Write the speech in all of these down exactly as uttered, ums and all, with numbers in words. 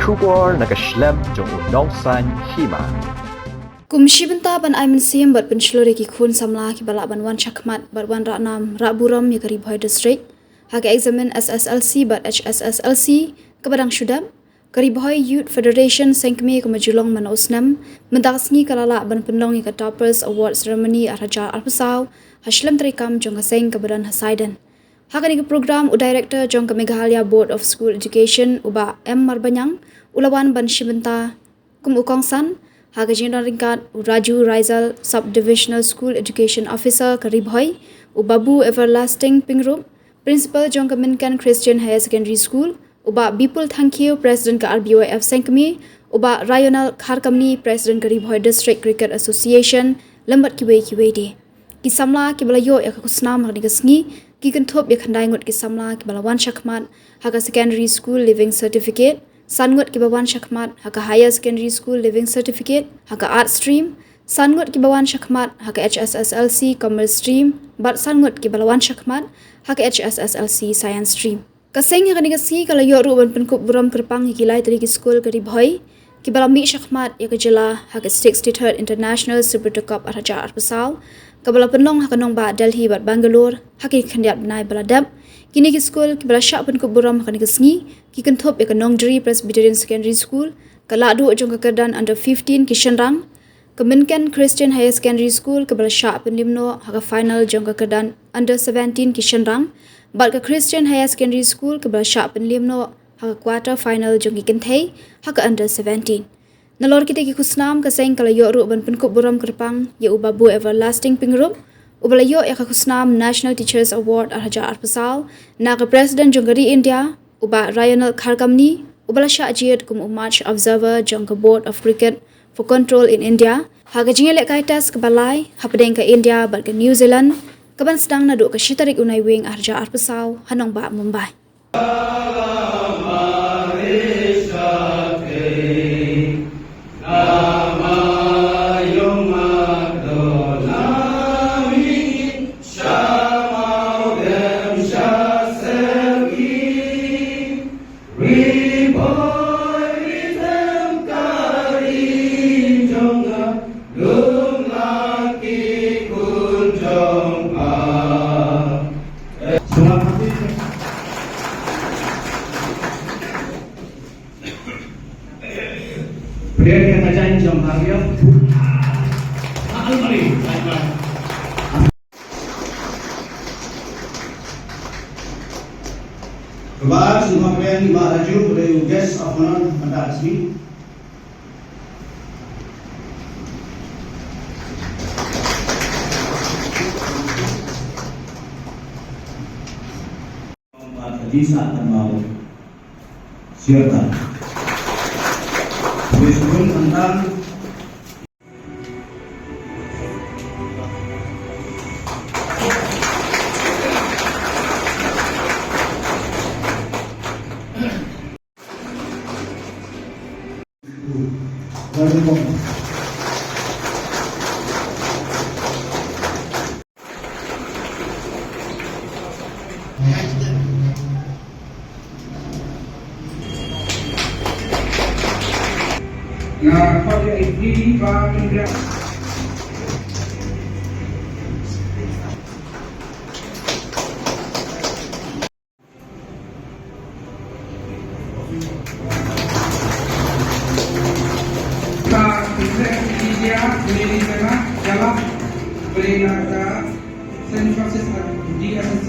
Khubor na ka shlem jong u Nongsaiñ Hima. Kum shi bynta ban ai mynsiem bad pynshlur ïa ki khun samla kiba lah ban wan shakhmat bad wanrah nam rah burom ïa ka Ri Bhoi District ha ka eksamin S S L C bad H S S L C kaba dang shu dep, ka Ri Bhoi Youth Federation seng kmie ka Majulong man la u snem mynta ka sngi ka la lah ban pynlong ïa ka Toppers Award Ceremony ar hajar arphew saw ha shlem treikam jong ka seng kaba don ha Saiden. Ha kane ka program u Director jong ka Meghalaya Board of School Education u Bah M Marbaniang u la wan ban shi bynta kum u kongsan. Ha ka jingdon ryngkat u Raju Raisal, Sub Divisional School Education Officer ka Ri Bhoi, u Babu Everlasting Pyngrope, Principal jong ka Mynken Christian Higher Secondary School, u Bah Bipul Thangkhiew, President ka R B Y F seng kmie, u Bah Rayonal Kharkamni, President ka Ri Bhoi District Cricket Association, lem bad kiwei kiwei de. Ki samla kiba la ïoh ïa ka khusnam ha kane ka sngi ki kynthup ïa khyndai ngut ki samla kiba la wan shakhmat ha ka Secondary School Leaving Certificate, san ngut kiba wan shakhmat ha ka Higher Secondary School Leaving Certificate ha ka Arts Stream, san ngut kiba wan shakhmat ha ka H S S L C Commerce Stream, bad san ngut kiba la wan shakhmat ha ka H S S L C Science Stream. Ka seng ha kane ka sngi ka la ïoh ruh ban pynkup burom kyrpang ïa ki lai tylli ki skul ka Ri Bhoi kiba la mih shakhmat ïa ka jylla ha ka sixty-third International Supertwo Cup ar hajar arphew saw kaba la pynlong ha ka nongbah Delhi bad Bangalore ha ki khyndiat bnai ba la dep. Kine ki skul kiba la shah pynkup burom ha kane ka sngi ki kynthup ïa ka Nongdri Presbyterian Secondary School, ka lahduh jong ka kyrdan under fifteen ki shynrang, ka Mynken Christian Higher Secondary School kaba la shah pynliem noh ha ka final jong ka kyrdan under seventeen ki shynrang, bad ka Christian Higher Secondary School kaba la shah pynliem noh ha ka quarter final jong ki kynthei ha ka under seventeen. Nalor kita ki khusnam ka seng ka la ïoh ruh ban pynkup burom kyrpang ïa u Babu Everlasting Pyngrope uba la ïoh ïa ka khusnam National Teachers Award ar hajar arphew saw na ka President jong ka ri India, u Bah Rayonal Kharkamni, uba la shah jied kum u match observer jong ka Board of Cricket for Control in India ha ka jingïalehkai test kaba lai hapdeng ka India bad ka New Zealand kaban sdang naduh ka shi tarik u Naiwieng ar hajar arphew saw ha nongbah Mumbai. Selamat. Pria dia ngajai jong Maria. Almari, baik, baik. Kaba sngewbha pdiang i Bah Raju, u dei u guest of honor mynta ka sngi. Ba ka jingshah kynmaw shisha. Wei sbun tang tang. Ka Executive Media, Media Sena, Jalap, Perintah Saint Francis D S C.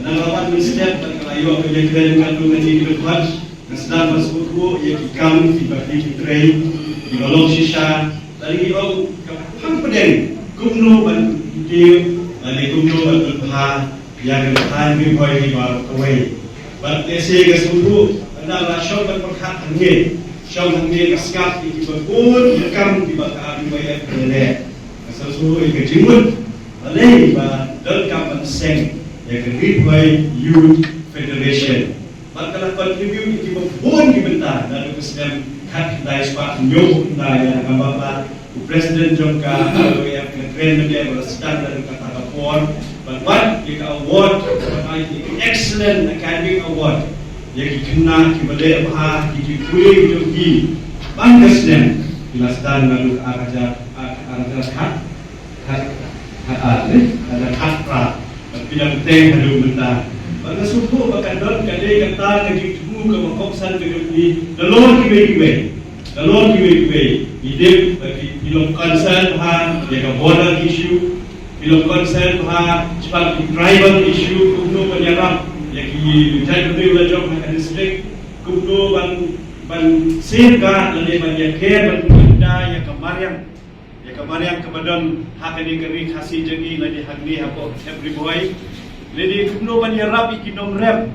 Nang lawan mynstep bad ka la ïoh ka jingkren katto katne ki dkhot, nga sdang ban sngewthuh ïa ki kam kiba ki trei kiba long shisha, lane ki ong ka phang pdeng kumno ban tip lane kumno ban pynbha ïa ka thaiñ Ri Bhoi kiba kawei. Bad te se ka sngewthuh ynda la shong ban pyrkhat hangne, shong hangne ka sngap ïa kiba bun ki kam kiba ka R B Y F ka leh. Ka sngewthuh ïa ka jingmut balei ba donkam ban seng ïa ka Ri Bhoi Youth Federation. Bad ka la contribute ïa kiba bun ki bynta naduh ka snem khatkhyndai spah hynñiewphew khyndai ïa nga ba u president jong ka R B Y F ka kren mynta ba la sdang naduh kata ka por. Bad wat ïa ka award, bad ai ïa ka excellent academic award ïa ki khynnah kiba leh bha, ki ki pule ki jong ki. Ban ka snem ki la sdang naduh ka ar hajar, ar hajar khat. Khat, khat ar, eh, khat ar, khat ar. Bad phi dang teng haduh mynta. Bad nga sngewthuh ba ka don ka dei kata ka jingthmu kaba kongsan ka jong phi. Nalor kiwei kiwei. Nalor kiwei kiwei. Ngi tip ba phi, phi long concern bha ïa ka border issue. Phi long concern bha shaphang ki tribal issue. Kumno ban ïarap ïa ki jaitbynriew la jong ha ka district. Kumno ban, ban safeguard lane ban ïaker ban pynda ïa ka mariang. Ïa ka mariang kaba don ha kane ka ri Khasi jong ngi lane hangne hapoh Ri Bhoi. Lane kumno ban ïarap ïa ki nongrep.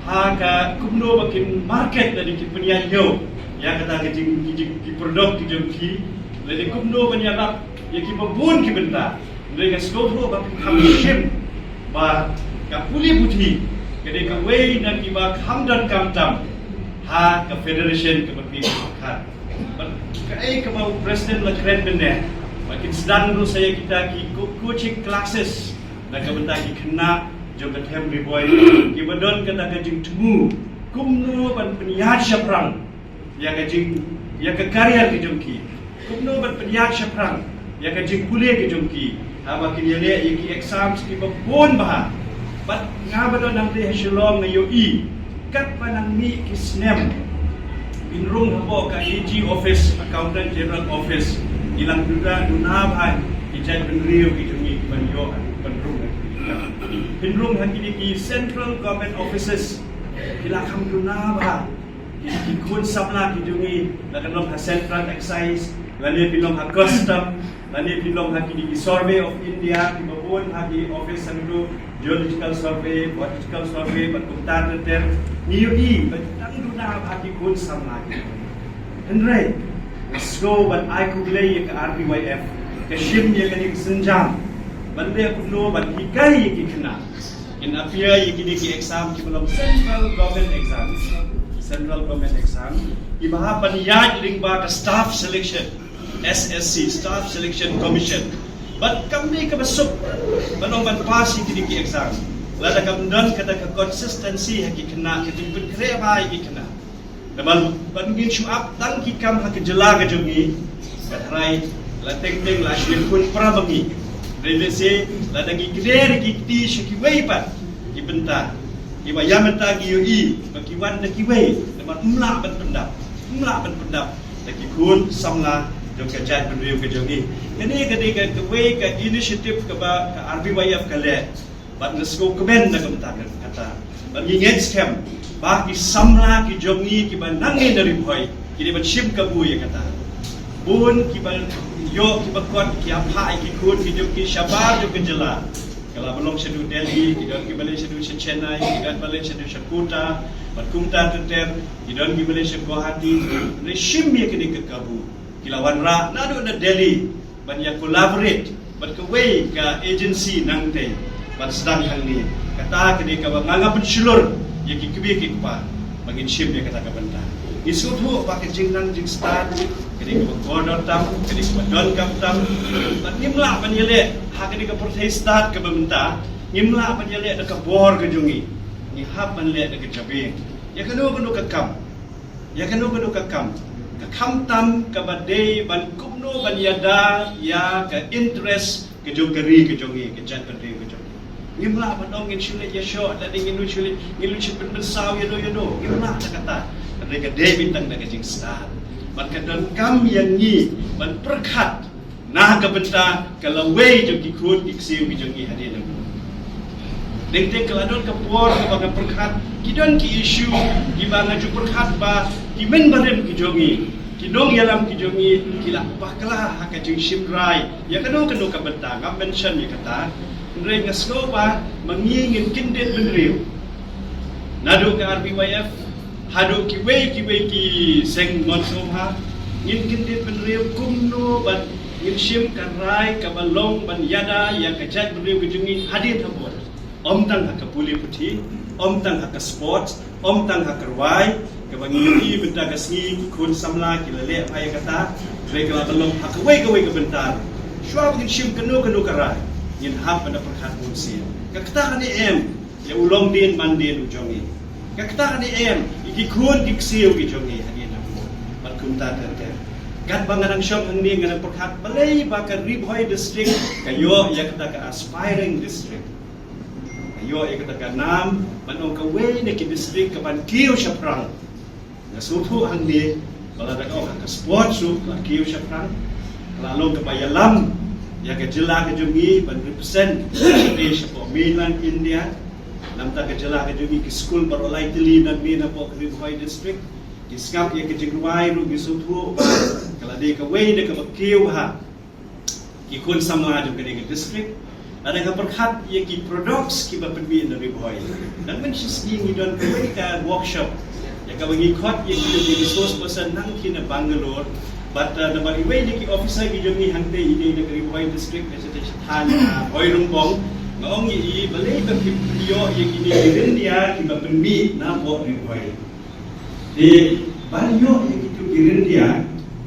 Ha ka kumno ba kin market lane kin pynïaid ïew ïa kata ka jing, ki jing, ki product ki jong ki. Lane kumno ban ïarap ïa kiba bun ki bynta. Lane nga sngewthuh ba phi kham shim ba ka pule puthi ka dei kawei na kiba kham donkam tam ha ka federation kaba phi pyrkhat. Bad kaei kaba u president la kren mynne, ba kin sdang ruh sa ïa kita ki co-, coaching classes na ka bynta ki khynnah jong ka them Ri Bhoi kiba don kata ka jingthmu kumno ban pynïaid shaphrang ïa ka jing, ïa ka career ki jong ki. Kumno ban pynïaid shaphrang ïa ka jingpule ki jong ki. Haba kin ïaleh ïa ki exams kiba bun bha. Bad nga ba don hangne ha Shillong nga ïohi katba nang mih ki snem, pynrung hapoh ka A G office, Accountant General Office, ki la duna, duna bha ki jaitbynriew ki jong ngi kiban ïoh, ban rung. Pynrung ha kine ki central government offices, ki la kham duna bha ki, ki khun samla ki jong ngi, la ka long ha Central Excise, lane phi long ha Custom, lane phi long ha kine ki Survey of India, kiba bun ha ki office, hangto Geological Survey, Botanical Survey, bad kumta ter ter. Ngi ïohi ba ki dang duna bha ki khun samla ki. Hynrei nga sngew ban ai khublei ïa ka R B Y F ka shim ïa kane ka sienjam ban leh kumno ban hikai ïa ki khynnah kin appear ïa kine ki exam kiba long central government exam. Central government exam kiba hap ban ïaid lyngba ka staff selection, S S C, Staff Selection Commission. Bad kam dei kaba suk ban ong ban pass ïa kine ki exam lada kam don kata ka consistency ha ki khynnah, ka jingpynkhreh bha ïa ki khynnah. Namar ban ngin shu ap tang ki kam ha ka jylla ka jong ngi, ka tharai la teng teng la shu khun para ba ngi. Dei lehse lada ngi kner ki kti sha kiwei pat ki bynta, kiba ïa mynta ngi ïohi ba ki wan da kiwei, namar ym lah ban pyndap, ym lah ban pyndap da ki khun samla jong ka jaitbynriew ka jong ngi. Kane ka dei ka kawei ka initiative kaba ka R B Y F ka leh. Bad nga sngewkmen na ka bynta kata. Bad ngi ngeit skhem ba ki samla ki jong ngi kiba nang ngi na Ri Bhoi ki dei ban shim kabu ïa kata. Bun kiba ïoh kiba kot ki ap ha ki khun ki jong ki shabar jong ka jylla. Ka la ba long shaduh Delhi, ki don kiba leit shaduh sha Chennai, ki don ba leit shaduh sha Kota, bad kumta ter ter, ki don kiba leit sha Guwahati. Hynrei shim ïa kane ka kabu, ki la wanrah naduh na Delhi ban ïa collaborate bad kawei ka agency nangtei ban sdang hangne. Kata ka dei kaba nga, nga pynshlur ïa ki kmie ki kpa ba ngin shim ïa kata ka bynta. Ngi sngewthuh ba ka jingnang jingstad ka dei kaba kordor tam, ka dei kaba donkam tam. Bad ngim lah ban ïaleh ha kane ka pyrthei stad kaba mynta, ngim lah ban ïaleh da ka bor ka jong ngi. Ngi hap ban leh da ka jabieng ïa kano kano ka kam. Ïa kano kano ka kam, ka khamtam kaba dei ban kumno ban ïada ïa ka interest ka jong ka ri ka jong ngi, ka jaitbynriew ka jong ngi. Ngim lah ban ong ngin shu leit ïashoh, lane ngin shu leit, ngin shu pynbynsaw ïano ïano. Ngim lah da kata. Hynrei ka dei beit tang da ka jingstad. Bad ka donkam ïa ngi ban pyrkhat na ka bynta ka lawei jong ki khun ki ksiew ki jong ngi hadien nangta. Teng teng ka la don ka por kaba nga pyrkhat, ki don ki issue kiba nga ju pyrkhat ba ki mynbarim ki jong ngi, ki nongïalam ki jong ngi, ki la bakla ha ka jingshim rai ïa kano kano ka bynta. Ngam mention ïa kata, hynrei nga sngew ba ma ngi ngin kyndit bynriew, naduh ka R B Y F haduh kiwei kiwei ki seng mon sngewbha, ngin kyndit bynriew kumno ban ngin shim ka rai kaba long ban ïada ïa ka jaitbynriew ka jong ngi hadien habud. Ym tang ha ka pule puthi, ym tang ha ka sports, ym tang ha ka rwai, kaba ngi ïohi mynta ka sngi ki khun samla ki la leh bha ïa kata. Hynrei ka la ba long ha kawei kawei ka bynta, shuwa ba ngin shim kano kano ka rai, ngin hap ban da pyrkhat bun sien. Ka kata ne em ïa u longdien mandien u jong ngi? Ka kata ne em ïa ki khun ki ksiew ki jong ngi hadien nangta? Bad kumta ter ter. Katba nga dang shong hangne nga dang pyrkhat balei ba ka Ri Bhoi District ka ïoh ïa kata ka aspiring district, ka ïoh ïa kata ka nam ban ong kawei na ki district kaban kiew shaphrang. Nga sngewthuh hangne ba lada ka ong ha ka sports ruh ka la kiew shaphrang, ka la long kaba ïalam ïa ka jylla ka jong ngi ban represent shapoh mainland India. Namar ka jylla ka jong ngi ki skul baroh lai tylli nangne napoh ka Ri Bhoi District. Ngi sngap ïa ka jingrwai ruh ngi sngewthuh ba ka la dei kawei na kaba kiew ha ki khun samla jong kane ka district. Lada nga pyrkhat ïa ki products kiba pynmih na Ri Bhoi, nang mynta shi sngi ngi don kawei ka workshop ïa kaba ngi khot ïa ki, ïa ki resource person nangtei na Bangalore. Bad, uh, namar iwei na ki officer ki jong ngi hangtei i dei na ka Ri Bhoi District, ka shatei shathan, uh, Bhoirymbong. Nga ong ïa i balei ba phi ïoh ïa kine ki ryndia kiba pynmih napoh Ri Bhoi. Te ban ïoh ïa kito ki ryndia,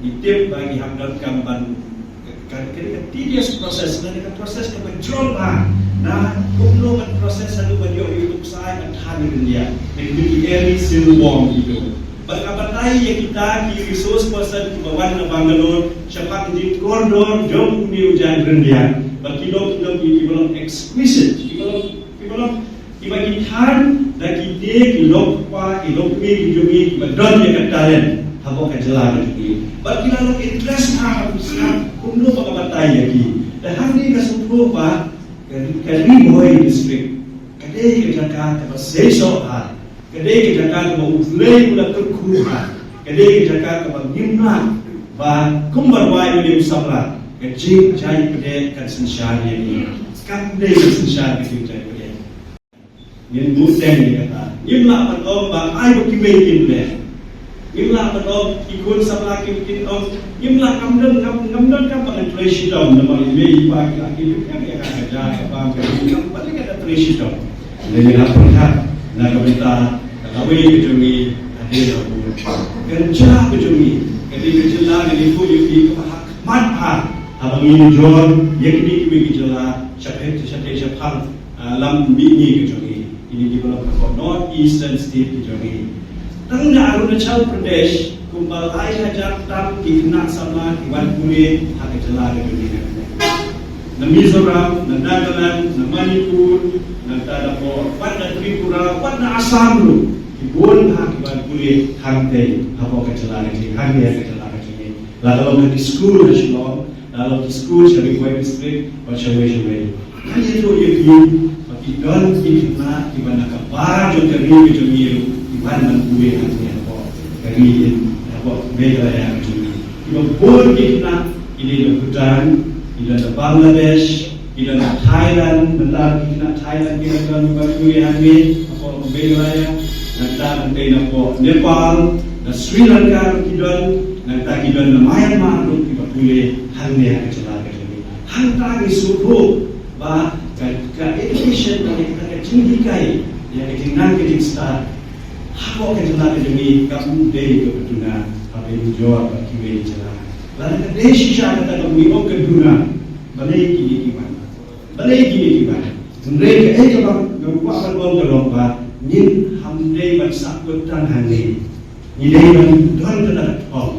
ngi tip ba ngi hap donkam ban ka, ka, ka, ka tedious process, lane ka process kaba jrong bha. Na kumno ban process haduh ban ïoh ïa u nuksa ban than ryndia. Te kito ki early silkworm kito. Bad nga batai ïa kita ki resource person kiba wan na Bangalore shaphang ka jingkordor jong une u jait ryndia. Bad ki long, ki long ki, kiba long exquisite, kiba long, kiba long Kiba ki than da kine ki lok kpa, ki lok kmie ki jong ngi kiba don ïa ka talent hapoh ka jylla ka jong ngi. Bad ki la long interest ha ka pisa kumno ba ka batai ïa ki. Te hangne nga sngewthuh ba ka, ka Ri Bhoi District ka dei ka jaka kaba seisoh bha, ka dei ka jaka kaba U Blei u la kyrkhu bha, ka dei ka jaka kaba ngim lah ba kumba rwai u dei u samla, ka jingjia pdeng kan synshar ïa ngi. Kam dei kan synshar ka jingjia pdeng. Ngin buh teng ïa kata. Ngim lah ban ong ba ai ba ki mei kin leh. Ngim lah ban ong ki khun samla kin, kin ong. Ngim lah, ngam don, ngam, ngam donkam ban trei shitom namar i mei i pa ki la, ki la ïa ka, ka ja ka bam ka, ngam ban ïa ka trei shitom. Lei ngi la pyrkhat na ka bynta ka lawei ka jong ngi hadien habud. Ka jylla ka jong ngi ka dei ka jylla, ngi la ïathuh ïa phi, kaba ha khmat bha haba ngi jor ïa kine kiwei ki jylla sha pyrthei, sha pyrthei, shaphang Ah, lam mihngi ki jong ngi, kine kiba long hapoh North Eastern State ki jong ngi. Tang na Arunachal Pradesh kumba lai hajar tam ki khynnah samla ki wan pule ha ka jylla ka jong ngi. Na Mizoram, na Nagaland, na Manipur, nangta napoh wat na Tripura, wat na Assam ruh ki bun bha ki wan pule hangtei hapoh ka jylla ka jong ngi, hangtei ha ka jylla ka jong ngi. La ka long ha ki skul ha Shillong, la long ki skul sha Ri Bhoi District, bad shawei shawei. Ngan ïathuh ïa phi ba ki don ki khynnah kiba na ka bar jong ka ri ka jong ngi ruh ki wan ban pule hangne hapoh ka ri, hapoh Meghalaya ka jong ngi. Kiba bun ki khynnah ki dei na Bhutan, ki don na Bangladesh, ki don na Thailand, nangta ki khynnah Thailand ki la don kiba pule hangne hapoh Meghalaya, nangta nangta napoh Nepal, na Sri Lanka ruh ki don, nangta ki don na Myanmar ruh kiba pule hangne ha ka jylla ka jong ngi. Hangta ngi sngewthuh ba ka, ka education, ka, ka jinghikai ïa ka jingnang ka jingstad hapoh ka jylla ka jong ngi kam dei kaba duna haba ïajor bad kiwei ki jylla. Lada ka dei shisha kata kaba ngi ong ka duna, balei kine ki wan? Balei kine ki wan? Hynrei kaei kaba nga kwah ban ong ka long ba ngin ym dei ban sahkut tang hangne. Ngi dei ban don kata ka thong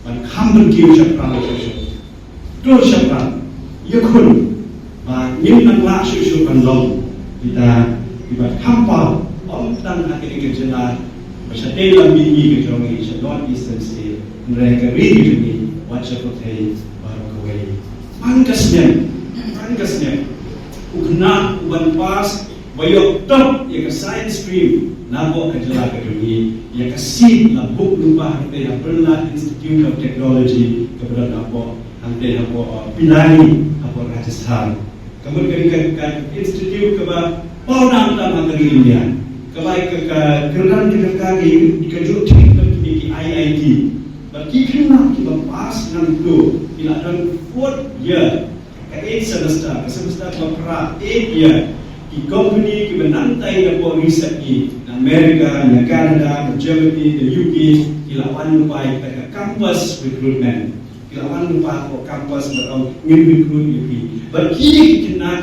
ban kham ban kiew shaphrang shuh shuh. To shaphrang, ïakhun ba ngim nang lah shuh shuh ban long kita kiba kham paw, ym tang ha kane ka jylla ba shatei lam mihngi ka jong ngi sha North Eastern State, hynrei ka ri ka jong ngi wat sha pyrthei baroh kawei. Man ka snem, man ka snem, u khynnah uban pass, ba ïoh top ïa ka science stream napoh ka jylla ka jong ngi, ïa ka seat la book lypa hangtei ha Birla Institute of Technology kaba don hapoh, hangtei hapoh, uh, Pilani hapoh Rajasthan. Ka mut ka dei ka, ka institute kaba paw nam tam ha ka ri India, kaba ka, ka kyrdan ka jong ka ka, ka jong thik bad kine ki I I T. Bad ki khynnah kiba pass nangto ki la don fourth year, ka eighth semester, ka semester kaba phra, eighth year, ki company kiba nangtai napoh ri sat ngi, na America, na Canada, na Germany, na U K, ki la wan lypa ïa ka campus recruitment. Ki la wan lypa hapoh campus bad ong ngin recruit ïa phi. Bad kine ki khynnah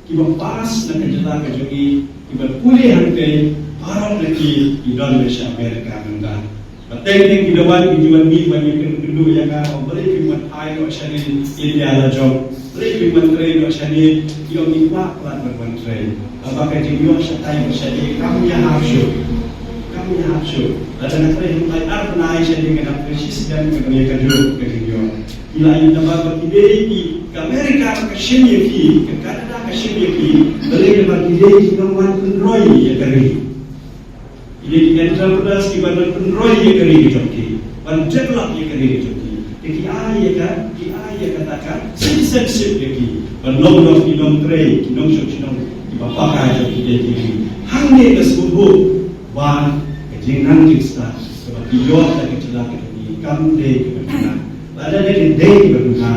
kiba pass na ka jylla ka jong ngi, kiba pule hangtei, baroh na ki ki don leit sha America mynta. Bad teng teng ki da wan, ki ju wan mih ban ïakynduh ïa nga, ong balei phim wan phai noh shane, India la jong. Balei phim wan trei noh shane, ki ong ngi kwah palat ban wan trei. Haba ka jingïoh shatai bad shane kam ïahap shuh. Kam ïahap shuh. Lada nga trei hynrei ar bnai shane nga dap trei shisnem, nga dang ïakynduh ka jingïoh. Ki la ïoh namar ba ki dei ki, ka America ka shim ïa ki, ka Canada ka shim ïa ki, balei namar ki dei ki nongwan pynroi ïa ka ri. Ki dei ki entrepreneurs kiban pynroi ïa ka ri ka jong ki, ban develop ïa ka ri ka jong ki. Te ki ai ïa ka, ki ai ïa kata ka citizenship ïa ki ban long, long ki nongtrei, ki nongshong shnong kiba pakai jong ki dei ki ri. Hangne ka sngewthuh ba ka jingnang jingstad kaba ki ïoh na ka jylla ka jong ngi kam dei kaba duna. Lada dei, dei kaba duna,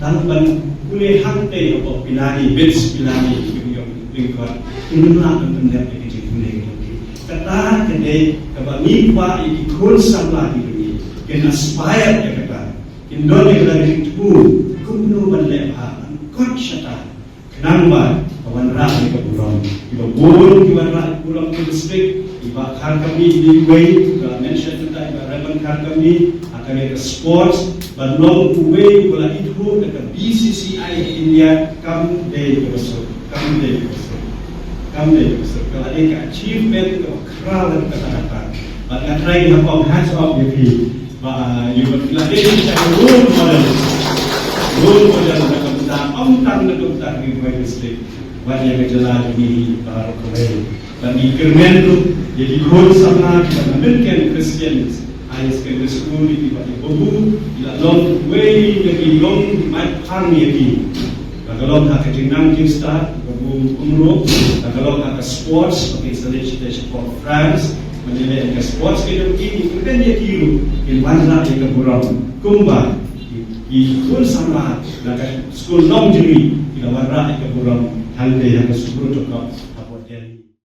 tang ban pule hangtei hapoh Pilani, BITS Pilani, ki ïoh lyngkot, kim lah ban pyndep ïa ka jingpule ka jong ki. Kata ka dei kaba ngi kwah ïa ki khun samla ki jong ngi kin aspire ïa kata, kin don ïa kata ka jingthmu kumno ban leh bha, ban kot shata. Khnang ba ka wanrah ïa ka burom. Kiba bun ki wanrah ïa ka burom ka district, i Bah Kharkamni i dei uwei, ka mention mynta i Bah Raymond Kharkamni, ha kane ka sports, ban long uwei uba la ithuh da ka B C C I India, kam dei kaba suk, kam dei kaba suk, kam dei kaba suk. Ka la dei ka achievement kaba khraw kata kata. Bad nga tharai ngi hap ong hats off ïa phi. Ba, ïa, ba phi la dei ka role model. Role model na ka bynta, ym tang na ka bynta ka Ri Bhoi District, wat ïa ka jylla jong ngi baroh kawei. Bad ngi kyrmen ruh ïa ki khun samla kiba na Mynken Christian Higher Secondary School, ïa ki Bah, ïa Babu, ki la long uwei na ki nongmait phang ïa ki. La ka long ha ka jingnang jingstad, Babu Umruk, la ka long ha ka sports, ba kin sa leit shatei shapoh France, ban ïaleh ïa ka sports ka jong ki, ngi kyrmen ïa ki ruh kin wanrah ïa ka burom. Kumba ki, ki khun samla na ka skul Longjuiri ki la wanrah ïa ka burom hangtei ha ka Subroto Cup hapoh Delhi.